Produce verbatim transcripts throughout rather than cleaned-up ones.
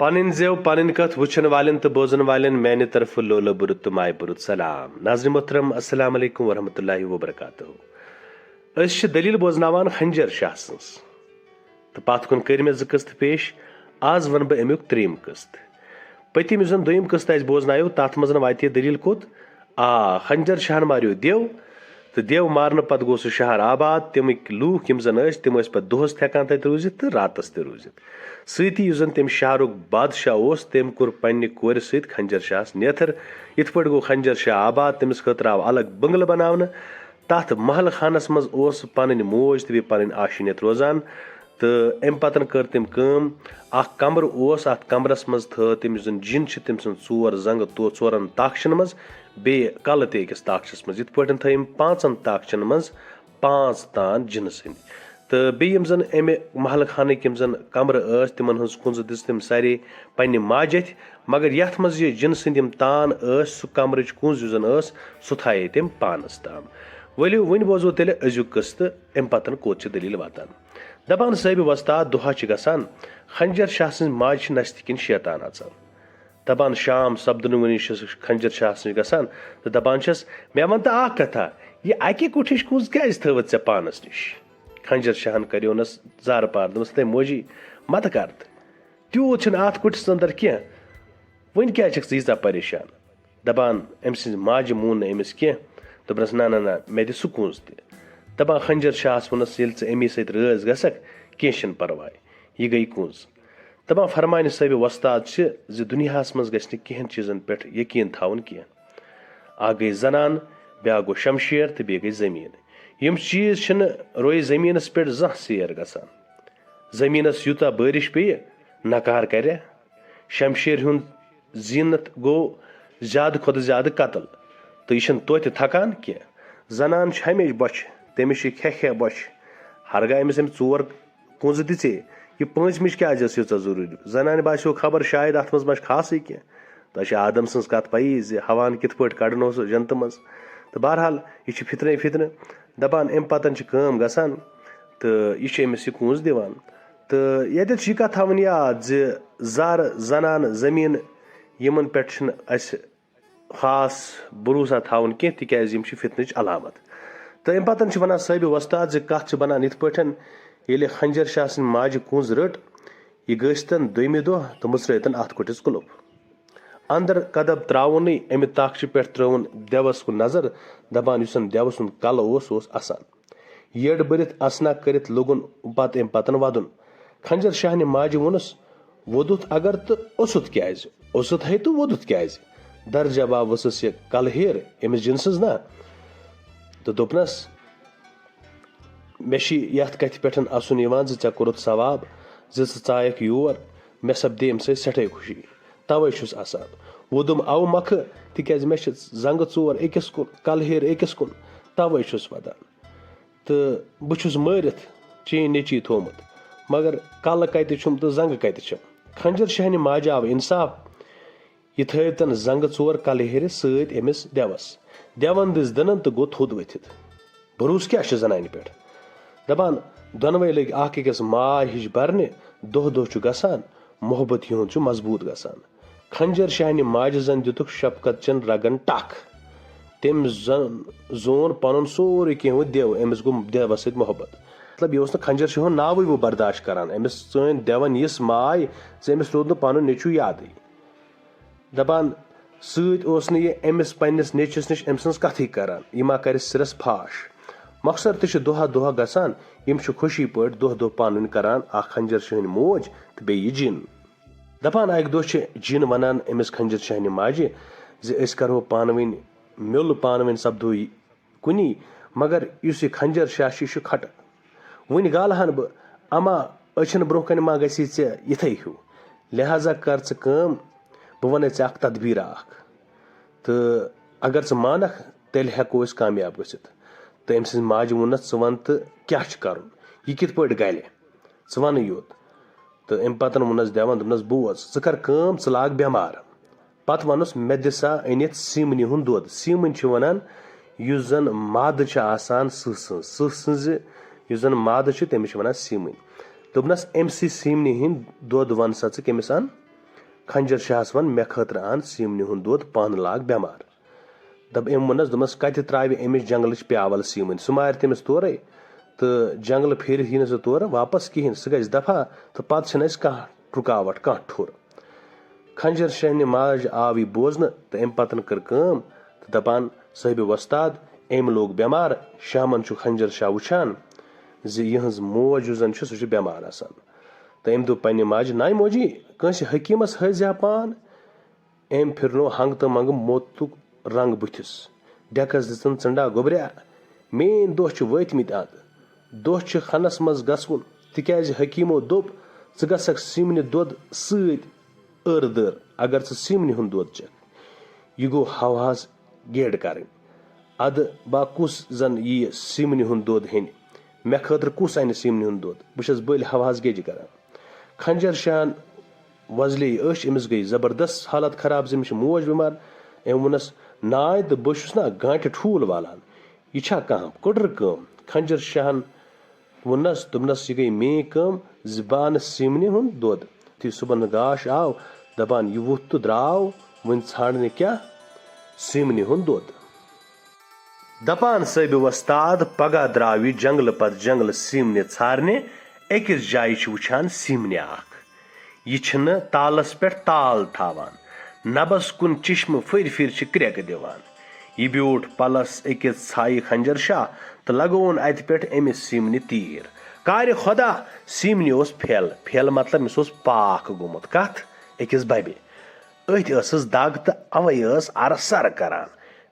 پنٕنۍ زٮ۪و، پنٕنۍ کتھ وٕچھن والٮ۪ن تہٕ بوزن والٮ۪ن میانہِ طرفہٕ لولہٕ بُرُت تہٕ مایہِ بُرُت سلام۔ ناظرین محترم، السلام علیکم ورحمۃ اللہ وبرکاتہ۔ أسۍ چھِ دٔلیٖل بوزناوان خنجر شاہ سٕنٛز، تہٕ پتھ کُن کٔرۍ مےٚ زٕ قٕسطہٕ پیش۔ آز ونہٕ بہٕ امیُک ترٛیٚیِم قٕسطہٕ۔ پٔتِم یُس زن دوٚیِم قٕسطہٕ اَسہِ بوزنایو، تتھ منٛز واتہِ یہِ دٔلیٖل کوٚت؟ آ، خنجر شاہن ماریو دیو، تہٕ دیو مارنہٕ پتہٕ گوٚو سُہ شہر آباد۔ تَمِکۍ لوٗکھ یِم زن ٲسۍ، تِم ٲسۍ پتہٕ دۄہس تہِ ہٮ۪کان تتہِ روٗزِتھ تہٕ راتس تہِ روٗزِتھ۔ سۭتی یُس زن تَمہِ شہرُک بادشاہ اوس، تٔمۍ کوٚر پننہِ کورِ سۭتۍ خنجر شاہس نیتھر۔ یِتھ پٲٹھۍ گوٚو خنجر شاہ آباد، تٔمِس خٲطرٕ آو الگ بنگلہٕ بناونہٕ۔ تتھ محل خانس منٛز اوس پنٕنۍ موج تہٕ بیٚیہِ پنٕنۍ آشینیت روزان۔ تہٕ امہِ پتن کٔر تٔمۍ کٲم، اکھ کمرٕ اوس، اتھ کمرس منٛز تھٲو تٔمۍ، یُس زن جِن چھِ، تٔمۍ سٕنٛز ژور زنٛگہٕ تو ژورن تاخچن منٛز، بیٚیہِ کلہٕ تہِ أکِس تاخچس منٛز۔ یِتھ پٲٹھۍ تھٲوۍ أمۍ پانٛژن تاخچن منٛز پانٛژھ تان جِنہٕ سٕنٛدۍ۔ تہٕ بیٚیہِ یِم زن امہِ محلہٕ خانٕکۍ یِم زن کمرٕ ٲسۍ، تِمن ہٕنٛز کُنزٕ دِژ تٔمۍ سارے پننہِ ماجہِ اَتھِ، مگر یتھ منٛز یہِ جِنہٕ سٕنٛدۍ یِم تان ٲسۍ، سُہ کمرٕچ کُنز یُس زن ٲس، سُہ تھایے تٔمۍ پانس تام۔ ؤلِو، وۄنۍ بوزو تیٚلہِ أزیُک قٕصہٕ تہٕ امہِ پتن کوٚت چھِ دٔلیٖل واتان۔ دپان صٲحبِ وۄستاد دۄہا چھِ گژھان، خنجر شاہ سٕنٛزِ ماجہِ چھِ نستہِ کِنۍ شیطان اژان۔ دپان شام سپدنہٕ وُنی چھِ سُہ خنجر شاہ سٕنٛز گژھان تہٕ دپان چھس، "مےٚ وَن تہٕ اکھ کتھا، یہِ اکہِ کُٹھِچ کُنٛز کیازِ تھٲوٕتھ ژےٚ پانس نِش؟" خنجر شاہن کریونس زارٕ پار، دوٚپنس، "تَے موجی، متہٕ کر تہٕ، تیوٗت چھُنہٕ اتھ کُٹھِس اندر کینٛہہ، وۄنۍ کیازِ چھکھ ژٕ ییٖژاہ پریشان؟" دپان أمۍ سٕنٛزِ ماجہِ مون نہٕ أمِس کینٛہہ، دوٚپنس، "نہ، نہ، نہ، مےٚ دِ سُہ کُنٛز تہِ۔" دپان خنجر شاہس ووٚننس، "ییٚلہِ ژٕ أمی سۭتۍ رٲضۍ گژھکھ، کینٛہہ چھُنہٕ پرواے، یہِ گٔیہِ کُنٛز۔" دپان فرمانہِ صٲحبِ وۄستاد چھِ زِ دُنیاہس منٛز گژھِ نہٕ کینٛہہ چیٖزن پٮ۪ٹھ یقیٖن تھاوُن کینٛہہ۔ اکھ گٔے زنان، بیاکھ گوٚو شمشیر تہٕ بیٚیہِ گٔے زٔمیٖن۔ یِم چیٖز چھِنہٕ رویہِ زٔمیٖنس پٮ۪ٹھ زانٛہہ سیر گژھان۔ زٔمیٖنس یوٗتاہ بٲرِش پیٚیہِ، نکار کرِ۔ شمشیر ہُنٛد زیٖنت گوٚو زیادٕ کھۄتہٕ زیادٕ قتل، تہٕ یہِ چھِنہٕ توتہِ تھکان کینٛہہ۔ زنان چھِ ہمیشہِ بۄچھِ، تٔمِس چھِ کھےٚ کھےٚ بۄچھِ۔ ہرگاہ أمِس أمۍ ژور کُنٛزٕ دِژے، یہِ پٲنٛژمِچ کیٛازِ ٲس ییٖژاہ ضروٗری؟ زنانہِ باسیو خبر شاید اتھ منٛز ما چھِ خاصٕے کینٛہہ۔ تۄہہِ چھِ آدم سٕنٛز کتھ پیی زِ حواہن کِتھ پٲٹھۍ کڑُن اوس جنتہٕ منٛز۔ تہٕ بہرحال، یہِ چھِ فتنَے فتنہٕ۔ دپان، امہِ پتن چھِ کٲم گژھان تہٕ یہِ چھِ أمِس یہِ کُنٛز دِوان۔ تہٕ ییٚتٮ۪تھ چھِ یہِ کتھ تھاوٕنۍ یاد زِ زر، زنان، زٔمیٖن، یِمن پٮ۪ٹھ چھِنہٕ اسہِ خاص بروسہ تھاوُن کینٛہہ، تِکیازِ یِم چھِ فتنٕچ علامت۔ تہٕ امہِ پتن چھِ ونان صٲحبِ وۄستاد زِ کتھ چھِ بنان یِتھ پٲٹھۍ، ییٚلہِ خنجر شاہ سٕنٛدِ ماجہِ کُنٛز رٔٹ، یہِ گٔژھۍ تن دوٚیمہِ دۄہ تہٕ مُژرٲے تن اتھ کُٹھِس کُلُف۔ اندر قدم تراوُنٕے امہِ تاخچہِ پٮ۪ٹھ ترٲوُن دیوس کُن نظر، دپان یُس زن دیو سُنٛد کلہٕ اوس، سُہ اوس اسان۔ یٔڈ بٔرِتھ اسنا کٔرِتھ لوٚگُن پتہٕ امہِ پتن ودُن۔ خنجر شاہنہِ ماجہِ ووٚنُس، "ووٚدُتھ اگر تہٕ اوٚسُتھ کیازِ؟ اوٚسُتھ ہے تہٕ ووٚدُتھ کیازِ؟" در جواب ؤژھٕس یہِ کلہٕ ہیر أمِس جِن سٕنٛز نا تہٕ دوٚپنس، "مےٚ چھِ یتھ کتھِ پٮ۪ٹھ اسُن یِوان زِ ژےٚ کوٚرُتھ ثواب زِ ژٕ ژایکھ یور، مےٚ سپدے امہِ سۭتۍ سٮ۪ٹھاے خوشی، توے چھُس اسان۔ ووٚدُم او مۄکھٕ، تِکیازِ مےٚ چھِ زنٛگہٕ ژور أکِس کُن، کلہٕ ہیر أکِس کُن، توے چھُس ودان۔ تہٕ بہٕ چھُس مٲرِتھ چٲنۍ نیٚچی تھوومُت، مگر کلہٕ کتہِ چھُم تہٕ زنٛگہٕ کتہِ چھِم؟" خنجر شاہنہِ ماجہِ آو انصاف، یہِ تھٲوۍ تن زنٛگہٕ ژور کلہٕ ہیٚرِ سۭتۍ أمِس دیوس۔ دیون دِژ دٕنن تہٕ گوٚو تھوٚد ؤتھِتھ۔ بروسہٕ کیٛاہ چھُ زنانہِ پٮ۪ٹھ؟ دپان، دۄنوے لٔگۍ اکھ أکِس ماے ہِش برنہِ، دۄہ دۄہ چھُ گژھان، محبت یِہُنٛد چھُ مضبوٗط گژھان۔ خنجر شاہنہِ ماجہِ زن دِتُکھ شفقت چٮ۪ن رگن ٹکھ۔ تٔمۍ زن زون پنُن سورُے کینٛہہ وۄنۍ دیو، أمِس گوٚو دیوس سۭتۍ محبت۔ مطلب، یہِ اوس نہٕ خنجر شاہ ہُنٛد ناوٕے وۄنۍ برداشت کران۔ أمِس ژٲنۍ دیون یِژھ ماے زِ أمِس روٗد نہٕ پنُن نیٚچوٗ یادٕے۔ دپان، سۭتۍ اوس نہٕ یہِ أمِس پننِس نیٚچوِس نِش أمۍ سٕنٛز کتھٕے کران، یہِ ما کرِ سِرس پھاش۔ مۄخصر تہِ چھُ دۄہا دۄہا گژھان، یِم چھِ خوشی پٲٹھۍ دۄہ دۄہ پانہٕ ؤنۍ کران، اکھ خنجر شاہٕنۍ موج تہٕ بیٚیہِ یہِ جِن۔ دپان، اکہِ دۄہ چھِ جِن ونان أمِس خنجر شاہنہِ ماجہِ زِ أسۍ کرہو پانہٕ ؤنۍ میوٚل، پانہٕ ؤنۍ سپدو یہِ کُنی، مگر یُس یہِ خنجر شاہ چھُ، یہِ چھُ کھٹہٕ۔ وُنہِ گالہٕ ہن بہٕ، اما أچھن برونٛہہ کنہِ ما گژھی ژےٚ یِتھے ہیوٗ؟ لہذا کر ژٕ کٲم، بہٕ ونَے ژےٚ اکھ تدبیرا اکھ۔ تہٕ اگر ژٕ مانکھ، تیٚلہِ ہٮ۪کو أسۍ کامیاب گٔژھِتھ۔ تہٕ أمۍ سٕنٛزِ ماجہِ ووٚننس، "ژٕ ون تہٕ کیٛاہ چھُ کرُن؟ یہِ کِتھ پٲٹھۍ گلہِ؟ ژٕ ونٕے یوت۔" تہٕ أمۍ پتن ووٚننس دیون، دوٚپنس، "بوز، ژٕ کر کٲم، ژٕ لاگ بٮ۪مار۔" پتہٕ ووٚنُس، "مےٚ دِ سا أنِتھ سیٖمنہِ ہُنٛد دۄد۔" سیٖمٕنۍ چھِ وَنان یُس زَن مادٕ چھِ آسان سٕہہ سٕنٛز، سٕہہ سٕنٛزِ یُس زَن مادٕ چھِ، تٔمِس چھِ وَنان سیٖمٕنۍ۔ دوٚپنَس، "أمۍ سٕے سیٖمنہِ ہِنٛدۍ دۄد وَن سا ژٕ کٔمِس اَن؟" کھنجر شاہس ون، مےٚ خٲطرٕ ان سیٖمنہِ ہُنٛد دۄد، پانہٕ لاگ بٮ۪مار۔ دپ، أمۍ ووٚننس، دوٚپنس، کتہِ ترٛاوِ أمِس جنگلٕچ پیاول سیٖمٕنۍ؟ سُہ مارِ تٔمِس تورے تہٕ جنگلہٕ پھیٖرِتھ یی نہٕ سُہ تورٕ واپس کِہیٖنۍ، سُہ گژھِ دفعہ تہٕ پتہٕ چھِنہٕ اَسہِ کانٛہہ رُکاوٹ، کانٛہہ ٹھُر۔ کھنجر شاہنہِ ماجہِ آو یہِ بوزنہٕ تہٕ أمۍ پتن کٔر کٲم تہٕ دپان، صٲحبِ وۄستاد، أمۍ لوٚگ بٮ۪مار۔ شامن چھُ کھنجر شاہ وٕچھان زِ یِہٕنٛز موج یُس زن چھِ، سُہ چھُ بٮ۪مار آسان۔ تہٕ أمۍ دوٚپ پننہِ ماجہِ، نانہِ موجی، کٲنٛسہِ حکیٖمس ہٲوزِ ہا پان۔ أمۍ پھِرنوو ہنٛگہٕ تہٕ منٛگہٕ موتُک رنٛگ بُتھِس۔ ڈٮ۪کس دِژٕن ژنڈا گوٚبریا، میٲنۍ دۄہ چھِ وٲتمٕتۍ اند۔ دۄہ چھِ خنس منٛز گژھوُن، تِکیازِ حکیمو دوٚپ، ژٕ گژھکھ سیٖمنہِ دۄد سۭتۍ ٲر دٲر، اگر ژٕ سیٖمنہِ ہُنٛد دۄد چکھ۔ یہِ گوٚو ہواہس گیڈ کرٕنۍ۔ ادٕ با کُس زن ییہِ سیٖمنہِ ہُنٛد دۄد ہیٚنہِ؟ مےٚ خٲطرٕ کُس انہِ سیٖمنہِ ہُنٛد دۄد؟ بہٕ چھس بٔلۍ ہواہس گیڈِ کران۔ کھنجر شاہن وۄزلے أچھ، أمِس گٔے زبردست حالت خراب زِ أمِس چھِ موج بٮ۪مار۔ أمۍ ووٚننس، نانۍ، تہٕ بہٕ چھُس نا گانٹہِ ٹھوٗل والان، یہِ چھا کانٛہہ کٔٹٕر کٲم؟ کھنجر شاہن ووٚننس، دوٚپنس، یہِ گٔے میٲنۍ کٲم زِ بہٕ انہٕ سیٖمنہِ ہُنٛد دۄد۔ یُتھُے صُبحن گاش آو، دپان، یہِ ووٚتھ تہٕ درٛاو، وۄنۍ ژھانڈنہِ کیٛاہ؟ سیٖمنہِ ہُنٛد دۄد۔ دپان، صٲحبِ وۄستاد، پگاہ درٛاو یہِ جنگلہٕ پتہٕ جنگلہٕ سیٖمنہِ ژھارنہِ۔ أکِس جایہِ چھُ وٕچھان سیٖمنہِ اکھ۔ یہِ چھِنہٕ تالس پٮ۪ٹھ تال تھاوان، نبس کُن چشمہٕ پھِرۍ پھِرۍ چھِ کرٛٮ۪کہٕ دِوان۔ یہِ بیوٗٹھ پلس أکِس ژھایہِ کھنجر شاہ تہٕ لگووُن اتہِ پٮ۪ٹھ أمِس سیٖمنہِ تیٖر۔ کارِ خۄدا، سیٖمنہِ اوس پھٮ۪ل، پھٮ۪ل مطلب أمِس اوس پاکھ گوٚمُت۔ کتھ؟ أکِس ببہِ۔ أتھۍ ٲسٕس دگ تہٕ اوے ٲس ارٕ سرٕ کران۔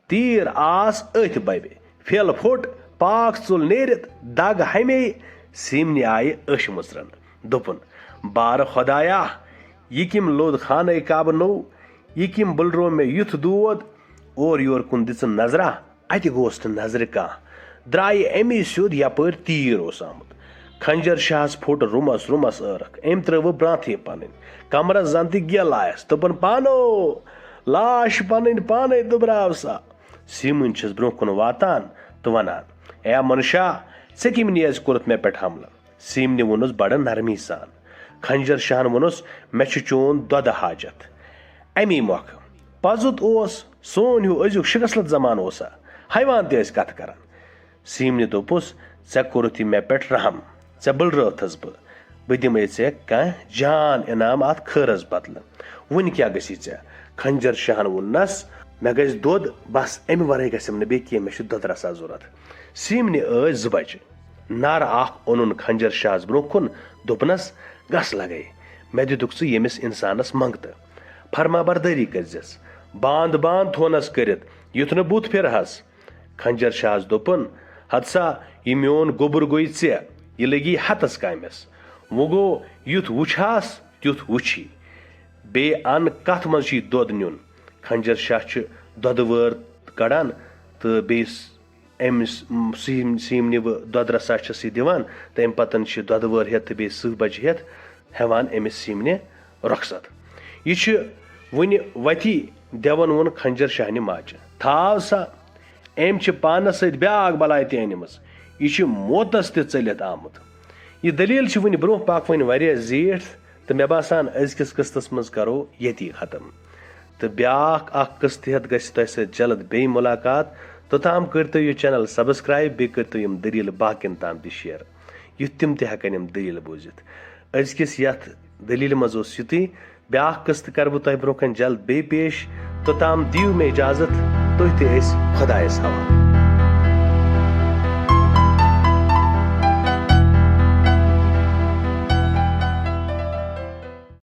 تیٖر آس أتھۍ ببہِ۔ پھٮ۪ل پھوٚٹ، پاکھ ژوٚل نیٖرِتھ، دگ ہمے۔ سیٖمنہِ آیہِ أچھ مُژرن۔ دوٚپُن، بارٕ خۄدایا، یہِ کٔمۍ لوٚد خانَے کعبہٕ نوٚو؟ یہِ کٔمۍ بُلروو مےٚ یُتھ دود؟ اورٕ یورٕ کُن دِژٕن نظرا، اَتہِ گوس نہٕ نظرِ کانٛہہ۔ درٛایہِ اَمی سیوٚد یپٲرۍ تیٖر اوس آمُت۔ کھنجر شاہس پھوٚٹ رُمس رُمس ٲرکھ۔ أمۍ ترٲوٕ برٛانٛتھٕے پنٕنۍ۔ کمرس زن تہِ گیلایس۔ دوٚپُن، پانو، لاش پنٕنۍ پانے دُبراو سا۔ سیٖمٕنۍ چھِس برٛونٛہہ کُن واتان تہٕ ونان، اے منشا، ژےٚ کٔمۍ نیز کوٚرُتھ مےٚ پٮ۪ٹھ حملہٕ؟ سیٖمنہِ ووٚنُس بڑٕ نرمی سان۔ کھنجر شاہن ووٚنُس، مےٚ چھُ چون دۄدٕ حاجت۔ اَمی مۄکھٕ۔ پزُت اوس، سون ہیوٗ أزیُک شِکسلت زمانہٕ اوسا؟ حیوان تہِ ٲسۍ کتھٕ کران۔ سیٖمنہِ دوٚپُس، ژےٚ کوٚرُتھ یہِ مےٚ پٮ۪ٹھ رحم، ژےٚ بُلرٲوتھس بہٕ۔ بہٕ دِمے ژےٚ کانٛہہ جان انعام اتھ خٲرس بدلہٕ۔ وُنہِ کیٛاہ گژھی ژےٚ؟ کھنجر شاہن ووٚننس، مےٚ گژھِ دۄد، بس امہِ ورٲے گژھٮ۪م نہٕ بیٚیہِ کینٛہہ، مےٚ چھُ دۄدٕ رسا ضروٗرت۔ سیٖمنہِ ٲسۍ زٕ بجہِ۔ نر اکھ اوٚنُن کھنجر شاہس برٛونٛہہ کُن، دوٚپنس، گژھ لگے، مےٚ دِتُکھ ژٕ ییٚمِس انسانس منٛگتہٕ۔ فرما بردٲری کٔرزٮ۪س۔ باند باند تھونس کٔرِتھ، یُتھ نہٕ بُتھ پھِرہس۔ کھنجر شاہس دوٚپُن، ہتسا، یہِ میون گوٚبُر گوٚے ژےٚ، یہِ لٔگی ہتس کامٮ۪س۔ وۄنۍ گوٚو یُتھ وُچھہس، تیُتھ وُچھی۔ بیٚیہِ ان کتھ منٛز چھُے دۄد نیُن؟ کھنجر شاہ چھُ دۄدٕ وٲر کڑان تہٕ بیٚیہِ س-، أمِس سیٖم-، سیٖمنہِ وٕ دۄدٕ رسا چھِس یہِ دِوان تہٕ اَمہِ پتن چھِ دۄدٕ وٲر ہٮ۪تھ تہٕ بیٚیہِ سٕہہ بجہِ ہٮ۪تھ ہٮ۪وان أمِس سیٖمنہِ رۄخصت۔ یہِ چھِ وُنہِ وتی دٮ۪وَن ووٚن کھنجر شاہنہِ ماجہِ، تھاو سا، أمۍ چھِ پانس سۭتۍ بیٛاکھ بلاے تہِ أنمٕژ، یہِ چھِ موتس تہِ ژٔلِتھ آمُت۔ یہِ دٔلیٖل چھِ وُنہِ برٛونٛہہ پکوٕنۍ واریاہ زیٖٹھ تہٕ مےٚ باسان أزکِس قٕسطس منٛز کرو ییٚتی ختم۔ تہٕ بیٛاکھ اکھ قٕسطہٕ ہٮ۪تھ گژھِ تۄہہِ سۭتۍ جلد بیٚیہِ مُلاقات۔ توٚتام کٔرۍتو یہِ channel subscribe، بیٚیہِ کٔرۍتو یِم دٔلیٖلہٕ باقین تام تہِ share، یُتھ تِم تہِ ہٮ۪کن یِم دٔلیٖلہٕ بوٗزِتھ۔ أزکِس یتھ دٔلیٖلہِ منٛز اوس یُتُے۔ بیٛاکھ قٕسطہٕ کرٕ بہٕ تۄہہِ برٛونٛہہ کنہِ جلد بیٚیہِ پیش۔ توٚتام دِیِو مےٚ اجازت، تُہۍ تہِ ٲسۍ خۄدایس حوالہٕ۔